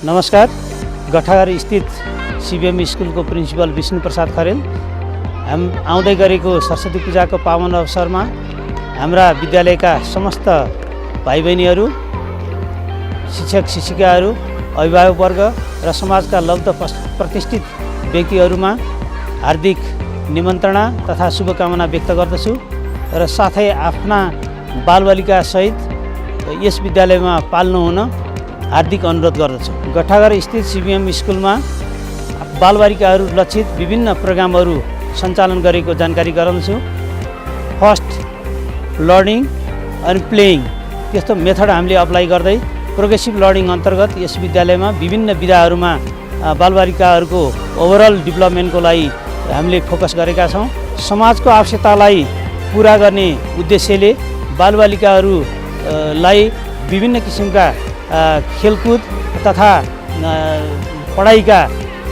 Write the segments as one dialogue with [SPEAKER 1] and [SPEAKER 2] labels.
[SPEAKER 1] नमस्कार। गठाघर स्थित सीबीएम स्कुलको प्रिन्सिपल विष्णु प्रसाद खरेल। आउँदै गरेको सरस्वती पूजाको पावन अवसरमा हाम्रा विद्यालयका समस्त भाइ बहिनीहरू, शिक्षक शिक्षिकाहरू, अभिभावकवर्ग र समाजका लब्ध प्रतिष्ठित व्यक्तिहरूमा हार्दिक निमन्त्रणा तथा शुभकामना व्यक्त गर्दछु र साथै आफ्ना बालबालिका सहित यस विद्यालयमा पाल्नु हुन हार्दिक अनुरोध गर्दछु। गठाघर स्थित सीबीएम स्कुलमा बालबालिकाहरू लक्षित विभिन्न प्रोग्रामहरू सञ्चालन गरेको जानकारी गराउँछु। फर्स्ट लर्निङ अनि प्लेइङ, त्यस्तो मेथड हामीले अप्लाई गर्दै प्रोग्रेसिभ लर्निङ अन्तर्गत यस विद्यालयमा विभिन्न विधाहरूमा बालबालिकाहरूको ओभरअल डेभलपमेन्टको लागि हामीले फोकस गरेका छौँ। समाजको आवश्यकतालाई पुरा गर्ने उद्देश्यले बालबालिकाहरूलाई विभिन्न किसिमका खेलकुद तथा पढाइका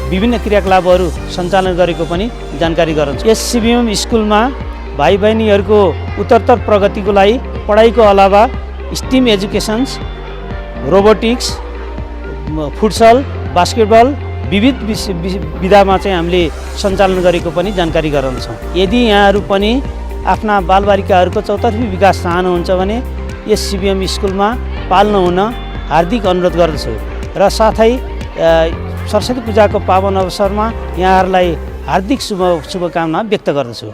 [SPEAKER 1] विभिन्न क्रियाकलापहरू सञ्चालन गरेको पनि जानकारी गराउँछु। यस सीबीएम स्कुलमा भाइ बहिनीहरूको उत्तरोत्तर प्रगतिको लागि पढाइको अलावा STEM educations, robotics, futsal, basketball विविध विधामा चाहिँ हामीले सञ्चालन गरेको पनि जानकारी गराउँछौँ। यदि यहाँहरू पनि आफ्ना बालबालिकाहरूको चौतर्फी विकास चाहनुहुन्छ भने यस सीबीएम स्कुलमा पाल्नु हुन हार्दिक अनुरोध गर्दछु र साथै सरस्वती पूजाको पावन अवसरमा यहाँहरूलाई हार्दिक शुभकामना व्यक्त गर्दछु।